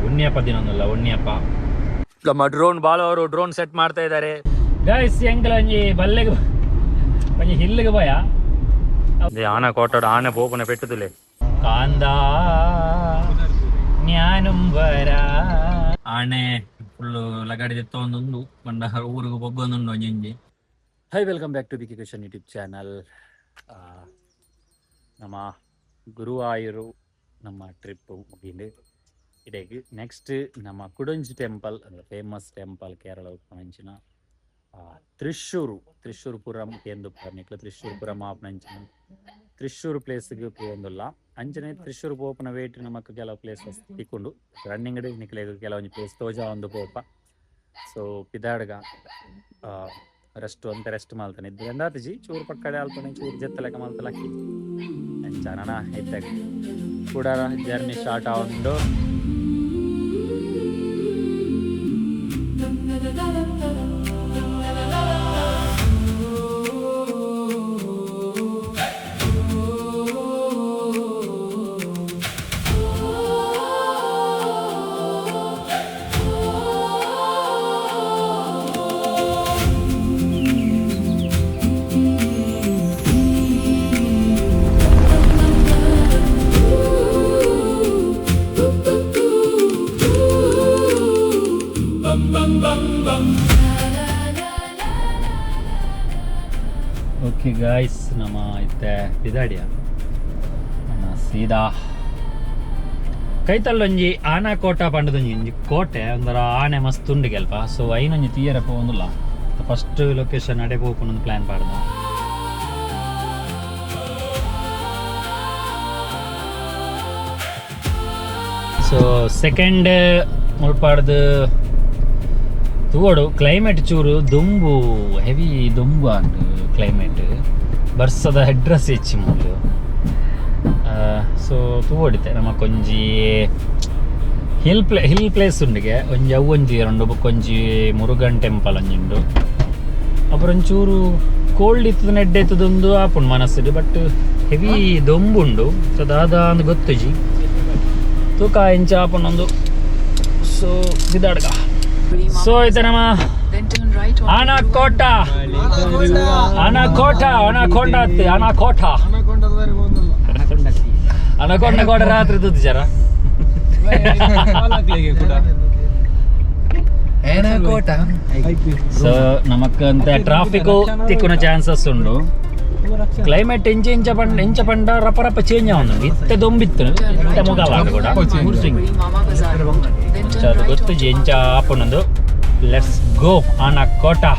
ಉಣ್ಣಿಯಪ್ಪ ದಿನೊಂದಲ್ಲ ಉಣ್ಣಿಯಪ್ಪ. ನಮ್ಮ ಡ್ರೋನ್ ಬಾಳ ಅವರು drone set ಮಾಡ್ತಾ ಇದ್ದಾರೆ ಗೈಸ್. ಎಂಕಲ ಒಂಜಿ ಬಲ್ಲೆಗ್ ಒಂಜಿ ಹಿಲ್ಗೆ ಭಯ. ಆನೆ ಕೋಟಡ್ ಆನೆ ಪೋಪುನ ಪೆಟ್ಟುದುಲೆ ಕಾಂದ ಜ್ಞಾನಂ ವರ. ಆನೆ ಫುಲ್ಲು ಲಗಾಡಿ ತೆತ್ತೊಂದುಂಡು ಪಂಡ ಊರುಗು ಪೊಗ್ಗೊಂದುಂಡು ಒಂಜೊಂಜಿ. Hi, welcome back to BK Kishan YouTube channel. ನಮ್ಮ ಗುರುವಾಯೂರು ನಮ್ಮ ಟ್ರಿಪ್ ಮುಗಿಂದು. ಇಡೆಗ್ ನೆಕ್ಸ್ಟ್ ನಮ್ಮ ಕುಡಂಜಿ ಟೆಂಪಲ್ ಅಂದ್ರೆ ಫೇಮಸ್ ಟೆಂಪಲ್ ಕೇರಳ ಉಪ್ಪುನಂಚಿನ ತ್ರಿಶೂರು, ತ್ರಿಶೂರ್ಪುರಂ ಕೇಂದು ನಿಕ್ಲ ತ್ರಿಶೂರ್ಪುರಂ ಆಪುನಂಚಿನ ತ್ರಿಶೂರು ಪ್ಲೇಸ್ಗೆ ಪೋವೊಂದುಲ್ಲ. ಅಂಚನೆ ತ್ರಿಶೂರು ಪೋಪುನ ವೇಟ್ ನಮಕ್ ಕೆಲವು ಪ್ಲೇಸಸ್ ತಿಕ್ಕುಂಡು. ರನ್ನಿಂಗ್ ನಿಕ್ಲೆಗ್ ಕೆಲವೊಂಜಿ ಪ್ಲೇಸ್ ತೋಜಾವೊಂದು ಪೋಪ. ಸೊ ಪಿದಾಡ್ಗ, ರೆಸ್ಟ್ ಅಂತ ರೆಸ್ಟ್ ಮಲ್ತನೆ ಇದ್ದು ಎಂದಾತಿಜಿ ಚೂರು ಪಕ್ಕಡೆ ಅಲ್ಪನೆ ಚೂರು ಜೆತ್ತಲೆಕ ಮಲ್ತ ಲಕ್ಕಿ ಅಂಚ. ನನ ಇತ್ತೆ ಕೂಡ ಜರ್ನಿ ಸ್ಟಾರ್ಟ್ ಆವೊಂದು. ಓಕೆ ಗಾಯ್ಸ್, ನಮ್ಮ ಇತ್ತೆ ಪಿದಾಡಿಯ. ನಮ್ಮ ಸೀದಾ ಕೈತಲ್ಲೊಂಜಿ ಆನಕೋಟ ಪಂಡದೊಂಜಿ ಒಂಜಿ ಕೋಟೆ ಒಂದರ ಆನೆ ಮಸ್ತ್ ಉಂಡು ಕೆಲ್ಪ. ಸೊ ಐನೊಂಜಿ ತೀಯರ ಪೋವೊಂದುಲ್ಲ. ಫಸ್ಟ್ ಲೊಕೇಶನ್ ಅಡೆ ಪೋಪುನ ಪ್ಲಾನ್ ಪಾಡ್ದ. ಸೊ ಸೆಕೆಂಡ್ ಮುಲ್ಪಾಡ್ದು ತೂವೊಡು. ಕ್ಲೈಮೇಟ್ ಚೂರು ದೊಂಬು, ಹೆವಿ ದೊಂಬು ಆಂಡ್ ಕ್ಲೈಮೇಟ್. ಬರ್ಸದ ಹೆಡ್ರಸ್ ಹೆಚ್ಚಿ ಮೂಲು. ಸೊ ತೂವೊಡಿತೆ. ನಮಕೊಂಜಿ ಹಿಲ್ ಪ್ಲೇಸ್ ಉಂಡಿಗೆ ಒಂಜಿ, ಅವು ಒಂಜಿ ಉಂಡು. ಬೊಕ್ಕೊಂಜಿ ಮುರುಗನ್ ಟೆಂಪಲ್ ಒಂಜಿ ಉಂಡು. ಅಪರ ಒಂಚೂರು ಕೋಲ್ಡ್ ಇತ್ತದ, ನೆಡ್ಡೆ ಇತ್ತದೊಂದು ಆಪುಂಡು ಮನಸ್ಸುಡು. But heavy ದೊಂಬುಂಡು. ಸೊ ದಾದ ಅಂದ್ ಗೊತ್ತುಜಿ, ತೂಕ ಇಂಚ ಆಪುಂಡೊಂದು. ಸೊ ಬಿದಾಡ್ಗ. ಸೊ ಇತ್ತೆ ನಮ್ಮ Then turn right on ಆನಕೋಟ, ಅನಕೋಟ, ಅನಕೋಂಡ ಅತ್ತೆ ಅನಕೋಟ. ಅನಕೊಂಡ ಕೋಟ ರಾತ್ರಿ ತುತ್ತು ಜರ. ಸೊ ನಮಕ್ ಅಂತ ಟ್ರಾಫಿಕ್ ತಿಕ್ಕುನ ಚಾನ್ಸಸ್ ಉಂಡು. ಕ್ಲೈಮೇಟ್ ಇಂಚ ಇಂಚ ಪಂಡ ಇಂಚ ಪಂಡ ರಪ ರಪ ಚೇಂಜ್ ಆವೊಂದುಂಡು. ಇತ್ತೆ ದೊಂಬಿತ್ತು, ಇತ್ತೆ ಮುಗಲ ಕೂಡ. Mama Bazaar Road. Then turn ಅದು right ಗೊತ್ತು onto ಎಂಚ ಆಪುನೊಂದು. Let's go Anakotta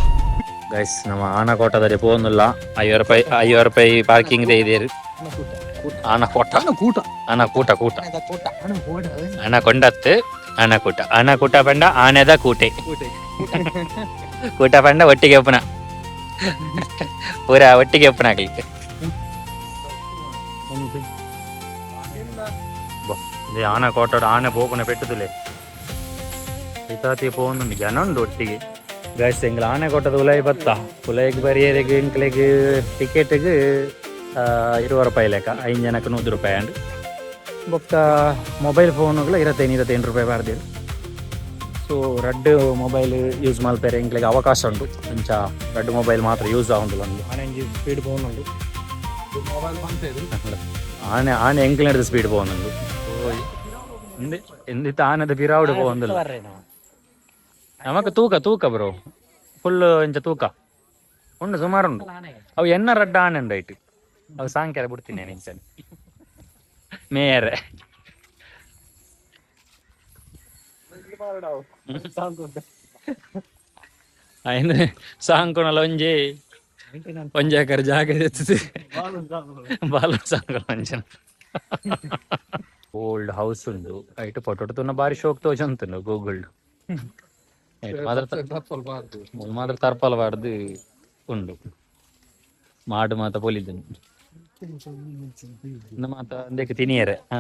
guys. ನಮ್ಮ ಆನಕೋಟದಲ್ಲಿ ಪೋವೊಂದುಲ್ಲ. 50 ರೂಪಾಯಿ, 50 ರೂಪಾಯಿ ಪಾರ್ಕಿಂಗ್ ಇದೆ ಇದೆ. ಆನಕೋಟ, ಆನಕೂಟ, ಕೂಟ, ಅನಕೊಂಡತ್ತು ಆನಕೂಟ. ಆನಕೂಟ ಪಂಡ ಆನೆದ ಕೂಟೆ. ಕೂಟ ಪಂಡ ಒಟ್ಟಿಗೆ ಒಪ್ಪುನ, ಪೂರ ಒಟ್ಟಿಗೆ ಒಪ್ಪುನ ಆಗ್ಲಿಕ್ಕೆ. ಆನಕೋಟಡ್ ಆನೆ ಪೋಪುನ ಪೆಟ್ಟುದುಲೆ ಇತಾತಿ ಪೋವೊಂದುಂಡು. ಜನ ಉಂಡು ಒಟ್ಟಿಗೆ ಗೈಸ್. ಎಂಗ್ಲ ಆನೆಕೋಟದ ಉಲಾಯಿ ಬತ್ತ. ಉಲಾಯಿಗ್ ಬರಿಯರೆಗ್ ಎಂಕ್ಲೆಗ್ ಟಿಕೆಟ್ಗ್ 20 ರೂಪಾಯಿ ಲೆಕ್ಕ. ಐದು ಜನಕ್ಕೆ 100 ರೂಪಾಯಿ ಅಂಡ್. ಬೊಕ್ಕ ಮೊಬೈಲ್ ಫೋನುಗಳ 25 25 ರೂಪಾಯಿ ಬಾರ್ದಿರು. ಸೊ ರಡ್ಡ್ ಮೊಬೈಲ್ ಯೂಸ್ ಮಲ್ಪೆರೆ ಎಂಕ್ಲೆಗ್ ಅವಕಾಶ ಉಂಟು. ಅಂಚ ರಡ್ಡ್ ಮೊಬೈಲ್ ಮಾತ್ರ ಯೂಸ್ ಆವುಂಡು ಒಂದು. ಸ್ಪೀಡ್ ಪೋನುಂಡು. ಆನೆ ಆನೆ ಎಂಕ್ಲೆಡ್ದ್ ಸ್ಪೀಡ್ ಪೋವೊಂದುಂಡು. ಇಂದಿತ್ತ ಆನೆದ ಪಿರಾವುಡು ಪೋವೊಂದುಲ್ಲ. ನಮಕ್ ತೂಕ ತೂಕ ಬ್ರೋ, ಫುಲ್ ಇಂಚ ತೂಕ ಉಂಡು, ಸುಮಾರು ಉಂಡು. ಅವು ಎನ್ನ ರಡ್ಡ ಆನೆ ಉಂಡು ಐಟ್. ಅವು ಸಾಂಕ್ಯಾರ ಬಿಡ್ತೀನಿ ನಾನು ಇಂಚನೆ ಮೇಯರೆ. ಐನ್ ಸಾಂಕುನಲ ಒಂಜಿ ಒಂಜಿ ಎಕರೆ ಜಾಗ ಎತ್ತುದು ಬಾಲ ಸಾಂಕುನ ಒಂಜನ. ಓಲ್ಡ್ ಹೌಸ್ ಉಂಡು. ಐಟ್ ಫೋಟೋ ತುನ್ನ ಬಾರಿ ಶೋಕ್ ತೋಜೊಂತುಂಡು ಗೂಗಲ್. ಮಾತ್ರ ಮಾತ್ರ ತರ್ಪಲ ಬಾರ್ದು ಉಂಡು. ಮಾಡು ಮಾತ ಪೊಲಿದನು ಮಾತ ಅಂದಕ್ಕೆ ತಿನಿಯರೆ. ಹಾ,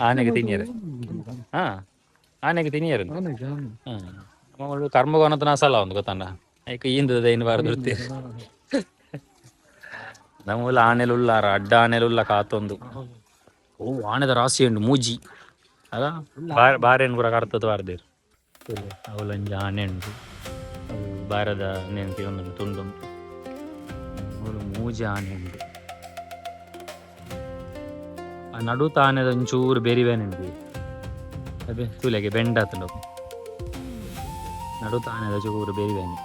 ಆನೆಗೆ ತಿನಿಯರೆ. ಹಾ, ಆನೆಗೆ ತಿನಿಯರೆ. ಹಾ, ಕರ್ಮಗೋನತನ ಸಲ ಒಂದು ಗೊತ್ತಣ್ಣ. ಐಕ್ ಈಂದದ ಏನು ಬಾರ್ದು. ನಮ್ಮೂಲ ಆನೆಲುಲ್ಲಾರ, ಅಡ್ಡ ಆನೆಲುಲ್ಲ ಕಾತೊಂದು. ಓ, ಆನೆದ ರಾಶಿ ಉಂಡು. ಮೂಜಿ ಅಲ್ಲ, ಬಾರೆನ್ ಪೂರ ಕರ್ತದ ಬಾರ್ದೇರು. ಅವಲೊಂಜಿ ಆನೆ ಉಂಟು. ಅವು ಬಾರದ ನೆನಪಿ ಒಂದು ತುಂಡು ಉಂಟು. ಮೂಲು ಮೂಜಿ ಆನೆ ಉಂಟು. ಆ ನಡುತ ಆನೆದ ಒಂಚೂರು ಬೇರೆ ಉಂಟು. ಅದೇ ತೂಲೆಗೆ ಬೆಂಡ್ ಆತುಂಡು. ನಡುತ ಆನೆದ ಚೂರು ಬೇರೆ ಬೇನೆ.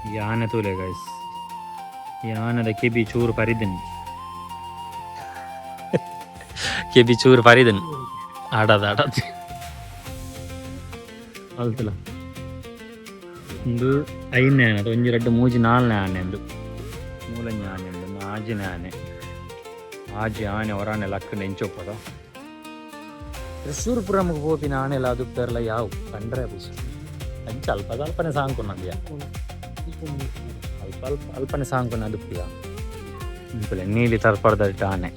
ಈ ಆನೆ ತೂಲೆ ಗೈಸ್, ಈ ಆನೆದ ಕೆಬಿ ಚೂರು ಪರಿದನ್, ಕೆಬಿ ಚೂರು ಪರಿದನ್. ಆಡದ ಆಡದ ಅಲ್ತಲ. ಒಂದು ಐದನೇ ಆನೆ, ಅದು ಒಂಜಿ ರಡ್ಡು ಮೂಜಿ ನಾಲ್ನೇ ಆನೆ. ಒಂದು ಮೂಲಂಜಿ ಆನೆ ಉಂಡು, ಒಂದು ಆಜಿನೇ ಆನೆ. ಆಜಿ ಆನೆ ಹೊರಾನೆ ಲಕ್ಕ ನೆಂಚೊಪ್ಪದ. ತ್ರಿಶೂರ್ಪುರಮ್ಗೆ ಪೋಪಿನ ಆನೆಲ ಅದು ಪೆರ್ಲ ಯಾವು ಕಂಡ್ರೆ ಬುಜಿ. ಅಂಚ ಅಲ್ಪ ಅಲ್ಪನೆ ಸಾಂಕುನದ್ಯಾ, ಅಲ್ಪ ಅಲ್ಪ ಅಲ್ಪನೆ ಸಾಂಕುನ ದುಪ್ಪಿಯ. ನೀಲಿ ತರ್ಪಡ್ದ ಆನೆ.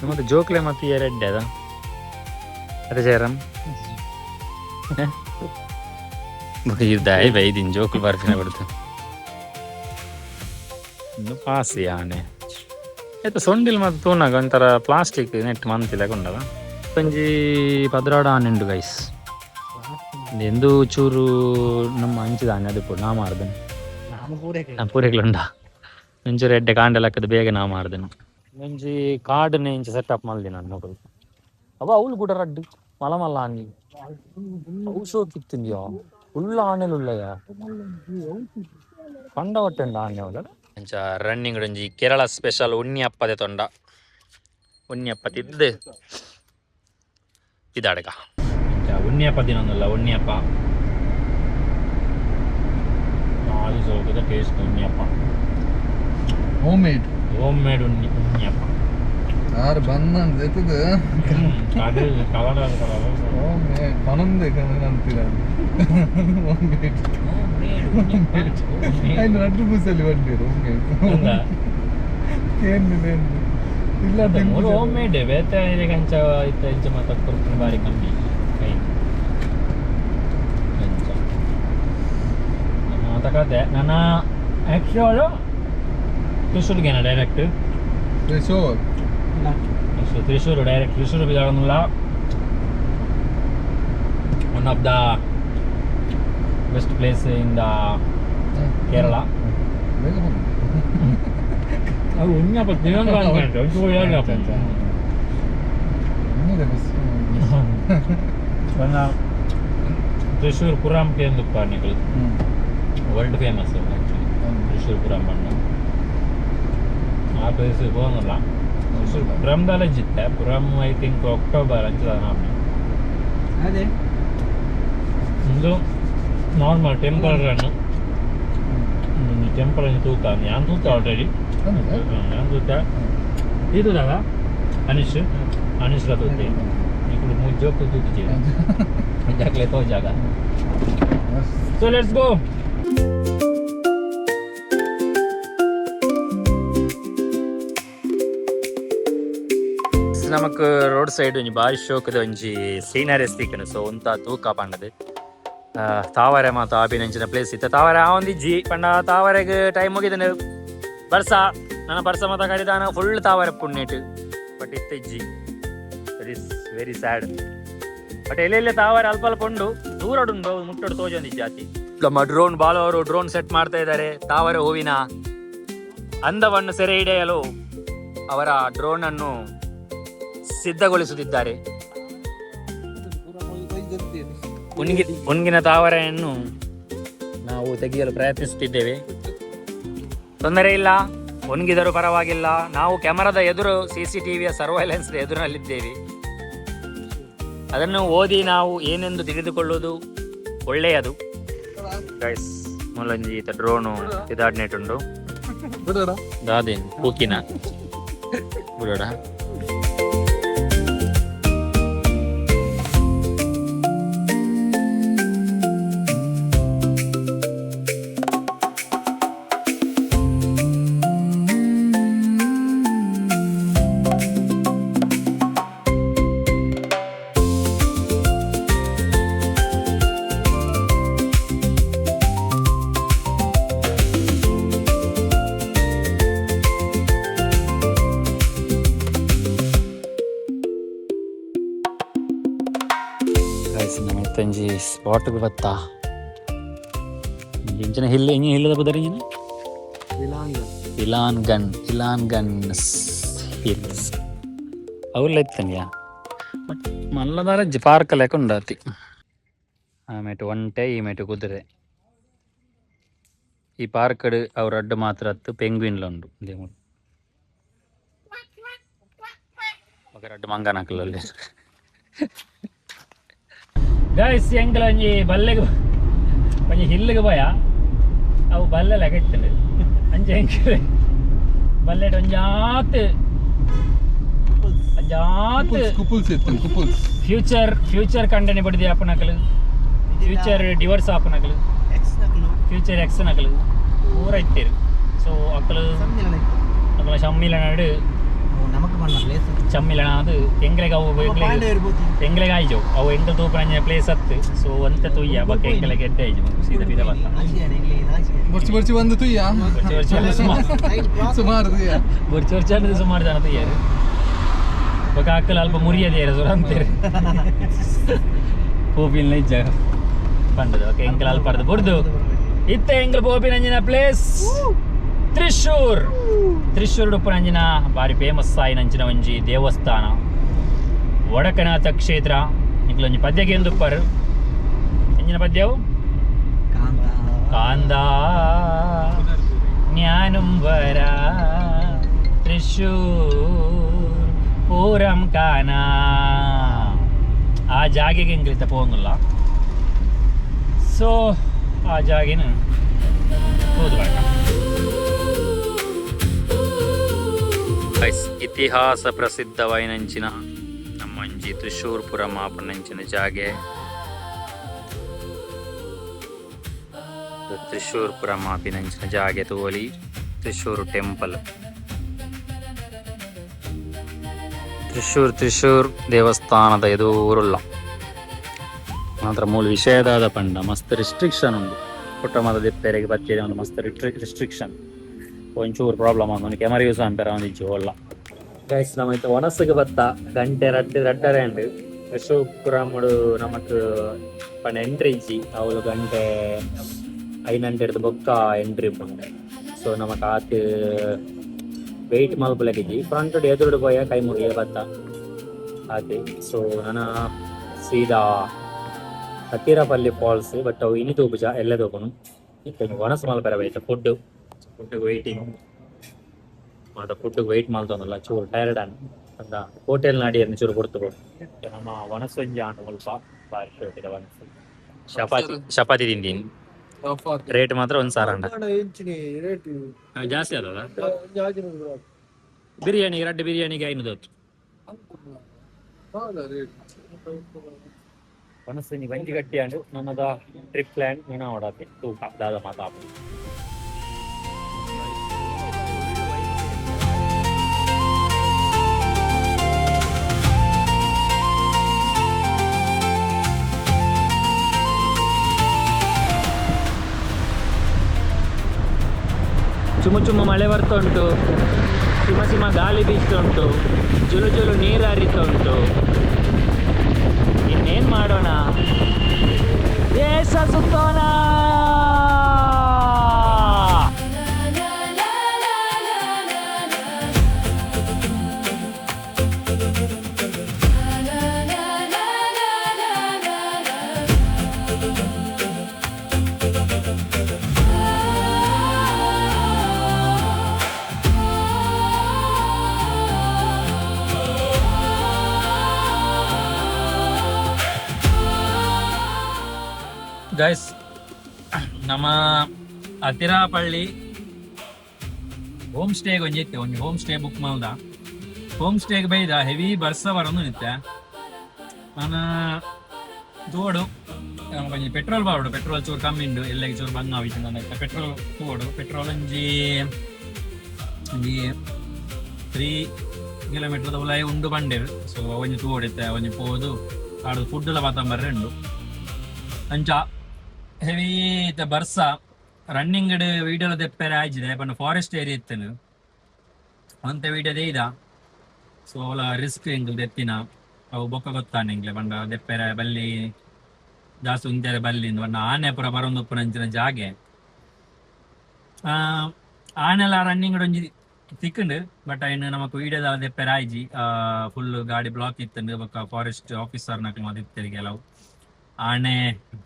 ಮತ್ತೆ ಜೋಕ್ಲೆ ಮತ್ತೆ ಎರೆಡ್ಡೆ ಅದ ಅದೇ ಜಯರಾಮ್ ದಾಯಿ ಬೈದಿನ್ ಜೋಕುಲು ಬರ್ಪಿನ ಕೊಡ್ತು. ಇನ್ನು ಪಾಸಿ ಆನೆ ಏತ ಸೊಂಡಿಲ್ ಮತ್ತೆ ತೂನಾಗ ಒಂಥರ ಪ್ಲಾಸ್ಟಿಕ್ ನೆಟ್ ಮಂತಿಲ್ಲ ಕೊಂಡದ. ಒಂಜಿ 12 ಆನೆ ಉಂಡು ಗೈಸ್. ಎಂದು ಚೂರು ನಮ್ಮ ಅಂಚಿದ ಆನೆ ಅದು ನಾ ಮಾರ್ದನು. ಪೂರೆಗ್ಲುಂಡ ಒಂಚೂರು ಎಡ್ಡೆ ಕಾಂಡೆ ಲಕ್ಕದ ಬೇಗ ನಾ ಮಾರ್ದನು. ಒಂಜಿ ಕಾಡನೆ ಇಂಚ ಸೆಟಪ್ ಮಲ್ದಿನ ಮೊಬೈಲ್ ಅವ. ಅವ್ಲು ಕೂಡ ರಡ್ಡು ಮಲ ಮಲ್ಲ ಆನೆ. ಅವು ಶೋಕಿತ್ತಿಂದ್ಯಾ. ಫುಲ್ ಆನೆಲುಲ್ಲಯ, ಕಂಡ ಒಟ್ಟೆಂಡ ಆನೆ ಅವಲ. ಅಂಚ ರನ್ನಿಂಗ್ ಒಂಜಿ ಕೇರಳ ಸ್ಪೆಷಲ್ ಉಣ್ಣಿ ಅಪ್ಪದೆ ತೊಂಡ. ಉಣ್ಣಿ ಅಪ್ಪ ತಿದ್ದು ಇದಾಡಗ. ಅಂಚ ಉಣ್ಣಿ ಅಪ್ಪ ತಿನ್ನೊಂದಲ್ಲ. ಉಣ್ಣಿ ಅಪ್ಪ ಭಾರಿ ಸೋಕದ ಟೇಸ್ಟ್ ಉಣ್ಣಿ ಅಪ್ಪ. Home made. Home made ಉಣ್ಣಿ ಉಣ್ಣಿ ಅಪ್ಪ. ಆರು ಬಂದ ಎತ್ತದ. ಅದೇ ಕಲರ್ ಕಲರ್. ಹೋಮ್ ಮೇಡ್ ಪನೊಂದೆ ಅಂತೀರ. ಹೋಮ್ ಮೇಡ್ ಐನು ರಡ್ಡು ಪೂಸಲ್ಲಿ ಬಂದಿರು ಹೋಮ್ ಮೇಡ್. ಏನು ಏನು ಇಲ್ಲ. ಮೂರು ಹೋಮ್ ಮೇಡ್ ಬೇತೆ ಅಂಚ ಇತ್ತ ಇಂಚ ಮಾತ ಕೊರ್ಪುನ ಬಾರಿ ಕಮ್ಮಿ ಕೈ ಅಂಚ ಮಾತ ಕತೆ. ನನ್ನ ಆ್ಯಕ್ಚುಯಲ್ ತ್ರಿಶೂರ್ಗೇನ ಡೈರೆಕ್ಟ್. ತ್ರಿಶೂರ್. ತ್ರಿಶೂರು, ಡೈರೆಕ್ಟ್ ತ್ರಿಶೂರು ಬಿದಾಡೋದಿಲ್ಲ. One of the best place in the Kerala. ಬೇಗ ಬನ್ನಿ. ಅದು ಉಣ್ಣಪ್ಪ ತಿನ್ನೋದು. ಅಚ್ಚ, ಅಚ್ಚ. ಇನ್ನಿದೆ ಬಸ್. ತ್ರಿಶೂರ್ ಪುರಾಂ ಕೇಂದುಪ್ಪ ನಿಕಲ್. World famous actually Thrissur Pooram ಬಣ್ಣ. ಆ ಪ್ಲೇಸ್ ಹೋಗಲ್ಲ. Thrissur ಪುರಂದಲ್ಲೇ ಜಿತ್ತೆ. Puram I think October ಅಂಚದ ನಾಮ್ನೆ. ಅದೇ. ಒಂದು ನಾರ್ಮಲ್ ಟೆಂಪಲ್ ರನ್. ಟೆಂಪಲ್ ಅನ್ನು ತೂತ, ಯಾನ್ ತೂತ ಆಲ್ರೆಡಿ. ಯಾನ್ ತೂತ ಇದು ದಾದ ಅನಿಶ್ ಅನಿಶ್ ತೂತೆ. ఇప్పుడు ಮೂರು ಜೋಕು ತೂತಿಜಿ ಜಾಕ್ಲೆ ತೋ ಜಾಗ. So let's go. ನಮಕ್ ರೋಡ್ ಸೈಡ್ ಒಂಜಿ ಬಾರಿ ಶೋಕದ ಒಂಜಿ ಸೀನರೀಸ್ ತಿಕ್ಕನು. ಸೊ ಉಂತ ತೂಕ ಪಂಡದು ತಾವರೆ ಮಾತ ಆಪಿನಂಚಿನ ಪ್ಲೇಸ್ ಇತ್ತ. ತಾವರೆ ಆವೊಂದಿಜ್ಜಿ ಪಂಡ ತಾವರೆಗ್ ಟೈಮ್ ಮುಗಿದನು. ಬರ್ಸ ನನ್ನ ಬರ್ಸ ಮಾತ ಕರಿದಾನ ಫುಲ್ ತಾವರೆ ಪುಣ್ಯಟ್. ಬಟ್ ಇತ್ತ ಇಜ್ಜಿ. That is very sad, but ಎಲ್ಲೆಲ್ಲ ತಾವರೆ ಅಲ್ಪ ಅಲ್ಪ ಉಂಡು, ದೂರಡುಂಡು, ಮುಟ್ಟಡು ತೋಜೊಂದಿಜ್ಜಿ ಜಾತಿ. ನಮ್ಮ ಡ್ರೋನ್ ಬಾಲು ಅವರು ಡ್ರೋನ್ ಸೆಟ್ ಮಾಡ್ತಾ ಇದ್ದಾರೆ. ತಾವರೆ ಹೂವಿನ ಅಂದವನ್ನು ಸೆರೆ ಹಿಡಿಯಲು ಅವರ ಡ್ರೋನ್ ಅನ್ನು ಸಿದ್ಧಗೊಳಿಸುತ್ತಿದ್ದಾರೆ. ಉಣ್ಗಿನ ತಾವರೆಯನ್ನು ನಾವು ತೆಗೆಯಲು ಪ್ರಯತ್ನಿಸುತ್ತಿದ್ದೇವೆ. ತೊಂದರೆ ಇಲ್ಲ, ಒಣಗಿದರೂ ಪರವಾಗಿಲ್ಲ. ನಾವು ಕ್ಯಾಮರಾದ ಎದುರು, ಸಿಸಿಟಿವಿಯ ಸರ್ವೈಲೆನ್ಸ್ ಎದುರಿನಲ್ಲಿದ್ದೇವೆ. ಅದನ್ನು ಓದಿ ನಾವು ಏನೆಂದು ತಿಳಿದುಕೊಳ್ಳುವುದು ಒಳ್ಳೆಯದು. ಗೈಸ್, ಮೂಲಂಜಿ ಈತ ಡ್ರೋನು ಇದಾಡ್ನೇಟುಂಡು. ದಾದೇನ್ ಪೂಕಿನ ಬುಡೋಡ. ನಮೈತಂಜಿ ಸ್ಪಾಟ್ಗೆ ಬತ್ತಾ. ಇಂಚಿನ ಹಿಲ್, ಇಂಜಿ ಹಿಲ್ಲದ ಪುದರ್ ಇಂಜಿನ? ಇಲಾನ್ ಗನ್, ಇಲಾನ್ ಗನ್ ಹಿಲ್ಸ್. ಅವುಲ್ಲ ಇತ್ತನ್ಯಾ ಮಲ್ಲದಾರ ಪಾರ್ಕ್ ಲೆಕ್ಕ ಉಂಡಾತಿ. ಆ ಮೇಟು ಒಂಟೆ, ಈ ಮೇಟು ಕುದುರೆ. ಈ ಪಾರ್ಕ್ ಅವು ರಡ್ಡು ಮಾತ್ರ ಅತ್ತು, ಪೆಂಗ್ವಿನ್ಲ ಉಂಡು. ದೇಮುಡು ఒక ರಡ್ಡು ಮಂಗನಕುಲು. ಗೈಸ್, ಎಂಕಲ ಒಂಜಿ ಬಲ್ಲೆಗ್, ಒಂಜಿ ಹಿಲ್ಗೆ ಪೋಯ. ಅವು ಬಲ್ಲೆ ಲೆಕ್ಕ ಇತ್ತುಂಡು. ಅಂಚ ಎಂಕಲ್ ಬಲ್ಲೆಡ್ ಒಂಜಾತ್ ಒಂಜಾತ್ ಕುಪುಲ್ಸ್ ಇತ್ತು, ಕುಪುಲ್ಸ್. ಫ್ಯೂಚರ್ ಫ್ಯೂಚರ್ ಕಂಡನಿ ಬಡಿದಿ ಆಪನಕಲು, ಫ್ಯೂಚರ್ ಡಿವೋರ್ಸ್ ಆಪನಕಲು, ಫ್ಯೂಚರ್ ಎಕ್ಸ್ ನಕಲು ಪೂರ ಇತ್ತೇರು. ಸೊ ಅಕ್ಕಲು ಅಕ್ಕಲ ಸಮ್ಮಿಲನಾಡು. ನಮಕ್ ಮಣ್ಣ ಪ್ಲೇಸ್. ಸಮ್ಮಿಲನ ಅದು ಎಂಗ್ಲೆಗ್ ಅವು ಎಂಗ್ಲೆಗ್ ಎಂಗ್ಲೆಗ್ ಆಯ್ಜು. ಅವು ಎಂಕಲ್ ತೂಪುನ ಪ್ಲೇಸ್ ಅತ್ತು. ಸೊ ಒಂತೆ ತೂಯ್ಯ ಬೊಕ್ಕ ಎಂಕಲೆಗ್ ಎಡ್ಡೆ ಆಯ್ಜು. ಸೀದಾ ಬೀದ ಬತ್ತ. ಬರ್ಚಿ ಬರ್ಚಿ ಬಂದು ತುಯ್ಯ. ಬರ್ಚಿ ಬರ್ಚಿ ಬಂದು ಸುಮಾರು. ಸುಮಾರು ತುಯ್ಯ. ಬರ್ಚಿ ಬರ್ಚಿ ಅಂದ್ರೆ ಸುಮಾರು ಜನ ತೂಯ್ಯಾರು. ಬೊಕ್ಕ ಅಕ್ಕಲು ಅಲ್ಪ ಮುರಿಯದೇರು ಸುರ ಅಂತೀರು ಪೋಪಿನ ಇಜ್ಜ ಪಂಡದು. ಓಕೆ, ಎಂಕಲ್ ಅಲ್ಪರ್ದು ಬುಡ್ದು ಇತ್ತೆ ಎಂಕಲ್ ಪೋಪಿನಂಜಿನ ಪ್ಲೇಸ್ ತ್ರಿಶೂರ್. ತ್ರಿಶೂರ್ ಉಪ್ಪುನಂಜಿನ ಬಾರಿ ಫೇಮಸ್ ಆಯಿನಂಚಿನ ಒಂಜಿ ದೇವಸ್ಥಾನ, ವಡಕನಾಥ ಕ್ಷೇತ್ರ. ನಿಕ್ಲೊಂಜಿ ಪದ್ಯಕ್ಕೆ ಎಂದುಪ್ಪರು? ಎಂಜಿನ ಪದ್ಯವು? ಕಾಂದ ಜ್ಞಾನಂ ವರ ತ್ರಿಶೂರ್ ಪೂರಂ ಕಾನ. ಆ ಜಾಗೆಗೆ ಎಂಗ್ಲಿತ್ತ ಪೋಂಗುಲ್ಲ. ಸೊ ಆ ಜಾಗಿನ ಹೋದು ಬರಕ. ಗೈಸ್, ಇತಿಹಾಸ ಪ್ರಸಿದ್ಧವಾಯಿನಂಚಿನ ನಮ್ಮಂಜಿ ತ್ರಿಶೂರ್ಪುರ ಮಾಪನಂಚಿನ ಜಾಗೆ. ತ್ರಿಶೂರ್ಪುರ ಮಾಪಿನಂಚಿನ ಜಾಗೆ ತೋಲಿ. ತ್ರಿಶೂರ್ ಟೆಂಪಲ್, ತ್ರಿಶೂರ್ ತ್ರಿಶೂರ್ ದೇವಸ್ಥಾನದ ಎದುರುಲ್ಲ ಮಾತ್ರ. ಮೂಲ ವಿಷಯದಾದ ಪಂಡ ಮಸ್ತ್ ರಿಸ್ಟ್ರಿಕ್ಷನ್ ಉಂಡು. ಪುಟ್ಟ ಮಾತ ದಿಪ್ಪೆರೆಗೆ ಬತ್ತೇರಿ ಒಂದು ಮಸ್ತ್ ರಿಸ್ಟ್ರಿಕ್ಷನ್. ಒಂಚೂರು ಪ್ರಾಬ್ಲಮ್ ಆಗ ಕ್ಯಾಮರಾ ಯೂಸ್ ಅನ್ಪೆರ ಒಂದು ಇಜ್ಜಿ ಒಲ್ಲ. ಗೈಸ್, ನಮ್ಮ ಇತ್ತ ಒಣಸುಗೆ ಬತ್ತ. ಗಂಟೆ ರಡ್ಡು ರಡ್ಡರೆ ಅಂಡ್. ತ್ರಿಶೂಪುರముడు ನಮಕ್ ಪಂಡ ಎಂಟ್ರಿ ಇಜ್ಜಿ. ಅವಳು ಗಂಟೆ 5 ಹಿಡ್ದು ಬೊಕ್ಕ ಎಂಟ್ರಿ ಉಪ್ಪುಂಡು. ಸೊ ನಮಕ್ ಆತ್ ವೆಯ್ಟ್ ಮಲ್ಪುಲಕಿಜ್ಜಿ. ಫ್ರಂಟ್ ಎದುರುಡು ಪೋಯ, ಕೈ ಮುಗಿಯ ಬತ್ತ ಆತೆ. ಸೊ ನನ ಸೀದಾ ಹತ್ತಿರಪಲ್ಲಿ ಫಾಲ್ಸ್. ಬಟ್ ಅವು ಇನಿ ತೂಪುಜ, ಎಲ್ಲೆ ತೂಪುನು. ಇತ್ತೆ ಒಣಸು ಮಲ್ಪೆರೆ ಬೈತ. ಫುಡ್ ಫುಡ್ ವೆಯ್ಟಿಂಗ್ ಮಾತ. ಫುಡ್ ವೆಯ್ಟ್ ಮಲ್ತೊಂದುಲ್ಲ, ಚೂರು ಟೈರ್ಡ್ ಅನ್ ಅಂದ ಹೋಟೆಲ್ ನಾಡಿಯನ್ನು ಚೂರು ಕೊಡ್ತು. ನಮ್ಮ ಒಣಸು ಒಂಜಿ ಆಂಡ ಮುಲ್ಪ ಬಾರಿ ಶೋಕಿದ ಒಣಸು. ಚಪಾತಿ ಚಪಾತಿ ತಿಂದೀನಿ. ರೇಟ್ ಮಾತ್ರ ಒಂದು ಸಾವಿರ ಅಂಡ ಜಾಸ್ತಿ ಅದ. ಬಿರಿಯಾನಿ, ರಡ್ಡು ಬಿರಿಯಾನಿಗೆ 500 ಹೊತ್ತು. ಒಣಸು ಒಂಜಿ ಬಂಜಿ ಗಟ್ಟಿ ಅಂಡು. ನನ್ನದ ಟ್ರಿಪ್ ಪ್ಲಾನ್ ನನ ಓಡಾತಿ ತೂಕ ದಾದ ಮಾತಾಪು. ಚುಮು ಚುಮು ಮಳೆ ಬರ್ತಾ ಉಂಟು, ಸಿಮ ಸಿಮ ಗಾಳಿ ಬೀಸ್ತಾ ಉಂಟು, ಜುಲು ಜುಲು ನೀರು ಹರಿತಾ ಉಂಟು. ಇನ್ನೇನು ಮಾಡೋಣ? ದೇಶ ಸುತ್ತೋಣ. ಗೈಸ್, ನಮ್ಮ ಅತಿರಾಪಳ್ಳಿ ಹೋಮ್ ಸ್ಟೇಗೆ ಒಂಜಿ ಇತ್ತೆ, ಒಂಜಿ ಹೋಮ್ ಸ್ಟೇ ಬುಕ್ ಮಲ್ದ. ಹೋಮ್ ಸ್ಟೇಗೆ ಬೈದ, ಹೆವಿ ಬರ್ಸ ಬರೋದು ನಿತ್ತೆ. ನಾನು ತೋಡು ಒಂಜಿ ಪೆಟ್ರೋಲ್ ಬಾವಡು. ಪೆಟ್ರೋಲ್ ಚೂರು ಕಮ್ಮಿ ಉಂಡು, ಎಲ್ಲಗೆ ಚೂರು ಬಂಗ್ ಆವಿತ್ತು. ಪೆಟ್ರೋಲ್ ತೋಡು. ಪೆಟ್ರೋಲ್ ಒಂಜಿ ಒಂಜಿ 3 ಕಿಲೋಮೀಟರ್ ಉಲಾಯಿ ಉಂಡು ಬಂಡೇರು. ಸೊ ಒಂಜಿ ತೋಡಿತ್ತೆ, ಒಂಜಿ ಪೋದು ಆಡು ಫುಡ್ ಎಲ್ಲ ಬಾತಂಬರ್ರೆ ಉಂಡು. ಅಂಚ ಹೆವಿ ಇತ್ತೆ ಬರ್ಸ. ರನ್ನಿಂಗ್ ವಿಡಿಯೋ ದೆಪ್ಪೆರೆ ಆಯ್ಜಿದೆ ಪಂಡ ಫಾರೆಸ್ಟ್ ಏರಿಯಾ ಇತ್ತನು ಅಂತೆ ವಿಡಿಯೋ ದೇಯ್ದ. ಸೊ ಅವಲ ರಿಸ್ಕ್ ಎಂಕುಲು ದೆತ್ತಿನ. ಅವು ಬೊಕ್ಕ ಗೊತ್ತಾನೆ ಎಂಕ್ಲೆ ಪಂಡ ದೆಪ್ಪೆರೆ ಬಲ್ಲಿ. ಜಾಸ್ತಿ ಉಂತಾರೆ ಬಲ್ಲಿಂದು ಪಂಡ ಆನೆ ಪೂರ ಬರೊಂದು ಉಪ್ಪುನಂಚಿನ ಜಾಗೆ. ಆನೆಲ ರನ್ನಿಂಗ್ ಒಂಜಿ ತಿಕ್ಕುಂಡು, ಬಟ್ ಐನ್ ನಮಕ್ ವೀಡಿಯೋದ ದೆಪ್ಪೆರೆ ಆಯ್ಜಿ. ಫುಲ್ ಗಾಡಿ ಬ್ಲಾಕ್ ಇತ್ತುಂಡು. ಬೊಕ್ಕ ಫಾರೆಸ್ಟ್ ಆಫೀಸರ್ ನಕಲು ಮಾತ ಇತ್ತೆರ್ ಕೆಲವು. ಆನೆ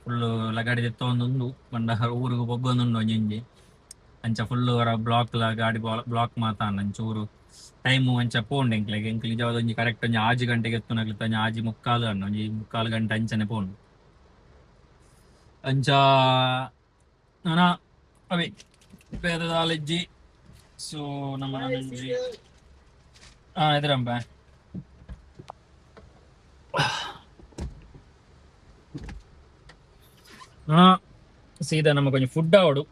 ಫುಲ್ ಲಗಾಡಿ ದೆತ್ತೊಂದುಂಡು ಪಂಡ ಊರುಗು ಪೊಗ್ಗೊಂದುಂಡು ಒಂಜೊಂಜಿ. ಅಂಚ ಫುಲ್ ವರ ಬ್ಲಾಕ್ ಲ ಗಾಡಿ ಬ್ಲಾಕ್ ಮಾತ ಆಂಡ್. ಅಂಚ ಊರು ಟೈಮು ಅಂಚ ಪೋಂಡು ಎಂಕ್ಲೆಗ್. ಎಂಕ್ಲು ನಿಜವಾದ ಒಂಜಿ ಕರೆಕ್ಟ್ ಒಂಜಿ 6 ಗಂಟೆಗೆ ಎತ್ತುನಕ್ಲೆ ಒಂಜಿ 6:45 ಆಂಡ್. ಒಂಜಿ ಮುಕ್ಕಾಲು ಗಂಟೆ ಅಂಚನೆ ಪೋಂಡು. ಅಂಚ ನನ ಅವೇ ಬೇರೆ ದಾಲಿಜ್ಜಿ. ಸೊ ನಮ್ಮ ಒಂಜಿ ಎದುರಂಬ ಸೀದಾ ನಮಗೆ కొంచెం ಫುಡ್ ಆವಡು.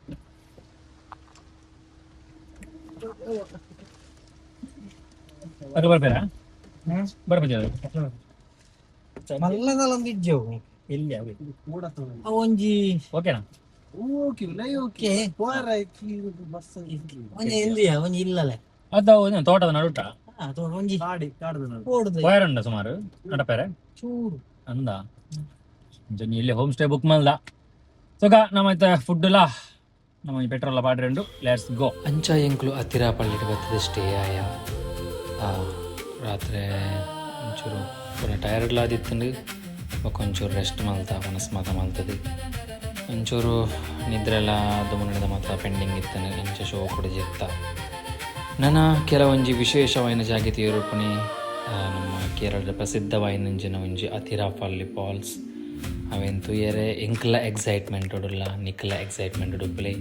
ಅದು ಬರ್ಬೇರಾ? ಬರ್ಬೇಕ. ಮಲ್ಲದಲೊಂದು ಇಜ್ಜವು. ಇಲ್ಲಿ ಅವೆ. ಅವು ಒಂಜಿ ಓಕೆನಾ? ಓಕೆ, ಒಂಜಿ ಇಲ್ಲಿಯ ಒಂಜಿ ಇಲ್ಲಲೆ. ಅದು ಒಂದು ತೋಟದ ನಡುಟ. ಹಾ, ಒಂಜಿ ಓಡುದು. ವೈರ್ ಉಂಡ ಸುಮಾರು ನಡಪೇರೆ. ಚೂರು. ಅಂದ ಒಂಜಿ ಇಲ್ಲಿ ಹೋಮ್ ಸ್ಟೇ ಬುಕ್ ಮಲ್ದ. ಸುಖ ನಮ್ಮ ಫುಡ್ ಲಾ ನಮ್ಮ ಪೆಟ್ರೋಲ್ ಪಾಡ್ರೆ. Let's go. ಅಂಚ ಎಂಕ್ಲು ಅತ್ತಿರಾಪಳ್ಳಿಡ್ ಬತ್ತದ ಸ್ಟೇ ಆಯ. ರಾತ್ರೆ ಒಂಚೂರು ಪೂರ ಟೈರ್ಡ್ಲ ಆದಿತ್ತುಂಡು. ಬೊಕ ಒಂಚೂರು ರೆಸ್ಟ್ ಮಲ್ತ, ಮನಸ್ಸು ಮಾತ ಮಲ್ತದು. ಒಂಚೂರು ನಿದ್ರೆಲ ದುಮುನದ ಮಾತ ಪೆಂಡಿಂಗ್ ಇತ್ತಂಡು. ಅಂಚ ಶೋ ಕೂಡ ಜೆತ್ತ. ನನ ಕೆಲವೊಂಜಿ ವಿಶೇಷವಾಯಿನ ಜಾಗೆ ತೇರುಪುಣಿ. ನಮ್ಮ ಕೇರಳದ ಪ್ರಸಿದ್ಧವಾಯಿನಂಚಿನ ಒಂಜಿ ಅತಿರಾಪಳ್ಳಿ ಫಾಲ್ಸ್. ಅವೆನ್ ತೂಯರೆ ಎಂಕ್ಲ ಎಕ್ಸೈಟ್ಮೆಂಟ್ ಉಡುಲ್ಲ, ನಿಕ್ಲ ಎಕ್ಸೈಟ್ಮೆಂಟ್ ಉಡುಪ್ಪಲೆ.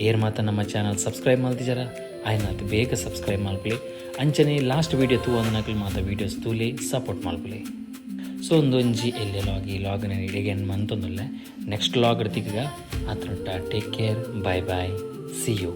ಏರ್ ಮಾತ ನಮ್ಮ ಚಾನಲ್ ಸಬ್ಸ್ಕ್ರೈಬ್ ಮಲ್ತಿಜಾರ, ಆಯ್ನಾತ್ ಬೇಗ ಸಬ್ಸ್ಕ್ರೈಬ್ ಮಲ್ಪಲೆ. ಅಂಚನೆ ಲಾಸ್ಟ್ ವೀಡಿಯೋ ತೂವಂದನಕ್ಲು ಮಾತ ವೀಡಿಯೋಸ್ ತೂಲೆ, ಸಪೋರ್ಟ್ ಮಲ್ಪಲೆ. ಸೊ ಒಂದೊಂಜಿ ಎಲ್ಯ ಲಾಗ್. ಈ ಲಾಗ್ ನಾನು ಇಡೆಗೆ ಮಂತೊಂದುಲ್ಲೆ. ನೆಕ್ಸ್ಟ್ ಲಾಗ್ ತಿಕ್ಕಗ. ಆತ್ರೊಟ್ಟ take care, bye bye, see you.